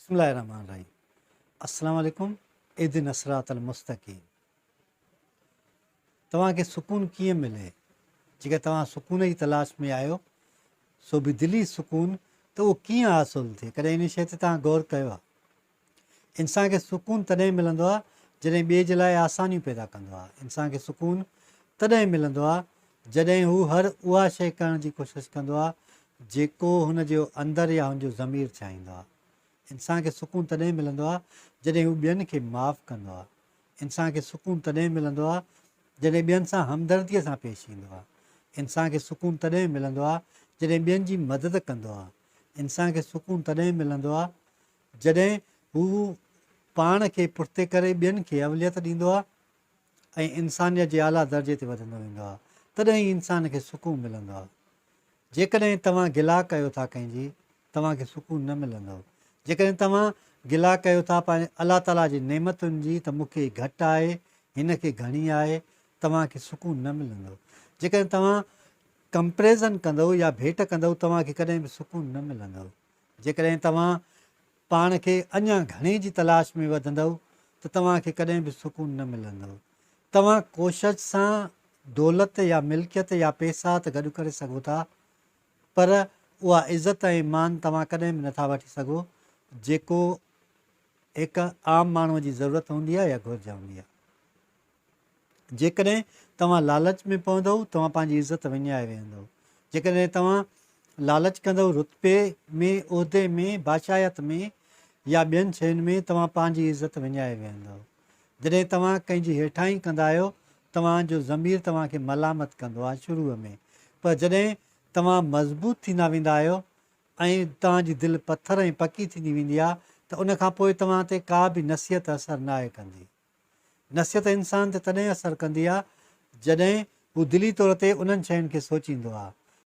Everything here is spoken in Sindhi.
بسم الله الرحمن الرحيم السلام عليڪم اهدنا الصراط المستقيم توهان کي سڪون ڪيئن ملي جيڪڏهن توهان سڪون جي تلاش ۾ آهيو سو به دلي سڪون ته اهو ڪيئن حاصل ٿئي ڪڏهن ان شيء تي توهان غور ڪيو آهي انسان کي سڪون تڏهن ملندو آهي جڏهن ٻئي جي لاء آسانيون پيدا ڪندو آهي انسان کي سڪون تڏهن ملندو آهي جڏهن هو هر اها شيء ڪرڻ جي ڪوشش ڪندو آهي جيڪو هن جو اندر يا هن جو ضمير چاهيندو آهي انسان کي سڪون تڏهن ملندو آهي جڏهن هو ٻين کي معاف ڪندو آهي. انسان کي سڪون تڏهن ملندو آهي جڏهن ٻين سان همدرديء سان پيش ايندو آهي. انسان کي سڪون تڏهن ملندو آهي جڏهن ٻين جي مدد ڪندو آهي. انسان کي سڪون تڏهن ملندو آهي جڏهن هو پاڻ کي پٺتي ڪري ٻين کي اوليت ڏيندو آهي ۽ انسانيت جي اعليٰ درجي تي وڌندو ويندو آهي تڏهن ئي انسان کي سڪون ملندو آهي. جيڪڏهن توهان گلا ڪيو ٿا ڪنهن جي توهان کي سڪون نه ملندو. جيڪڏهن توهان گلا ڪيو ٿا پنهنجي الله تعاليٰ جي نعمتن جي ته مون کي گهٽ آهي هن کي گهڻي آهي توهان کي سڪون نه ملندو. جيڪڏهن توهان ڪمپريزن ڪندؤ يا ڀيٽ ڪندؤ توهان کي ڪڏهن به سڪون نه ملندو. جيڪڏهن توهان پاڻ کي اڃا گهڻي جي تلاش ۾ وڌندؤ ته توهان کي ڪڏهن به سڪون نه ملندو. توهان ڪوشش سان دولت يا ملڪيت يا پيسا ته گڏ ڪري سگهو ٿا پر اها عزت ۽ مان توهان ڪڏهن به نٿا وٺي سگهو جيڪو هڪ عام ماڻهوء جي ضرورت هوندي آهي يا گهرج هوندي آهي. جيڪڏهن توهان لالچ ۾ پوندؤ توهان پنهنجي عزت وڃائي ويهندؤ. جيڪڏهن توهان لالچ ڪندؤ رتبي ۾، عهدي ۾، بادشاهيت ۾ يا ٻين شين ۾ توهان پنهنجي عزت وڃائي ويهندؤ. جڏهن توهان ڪنهن جي هيٺاهين ڪندا آهيو توهان جو ضمير توهان کي ملامت ڪندو آهي شروع ۾ پر جڏهن توهان مضبوط ٿيندا ويندا آهيو ۽ توهان جي دل پٿر ۽ پڪي ٿيندي ويندي آهي ته ان کان پوء توهان تي ڪا به نصيحت اثر ناهي ڪندي. نصيحت انسان تي تڏهن اثر ڪندي آهي جڏهن هو دلي طور تي انهن شين کي سوچيندو آهي.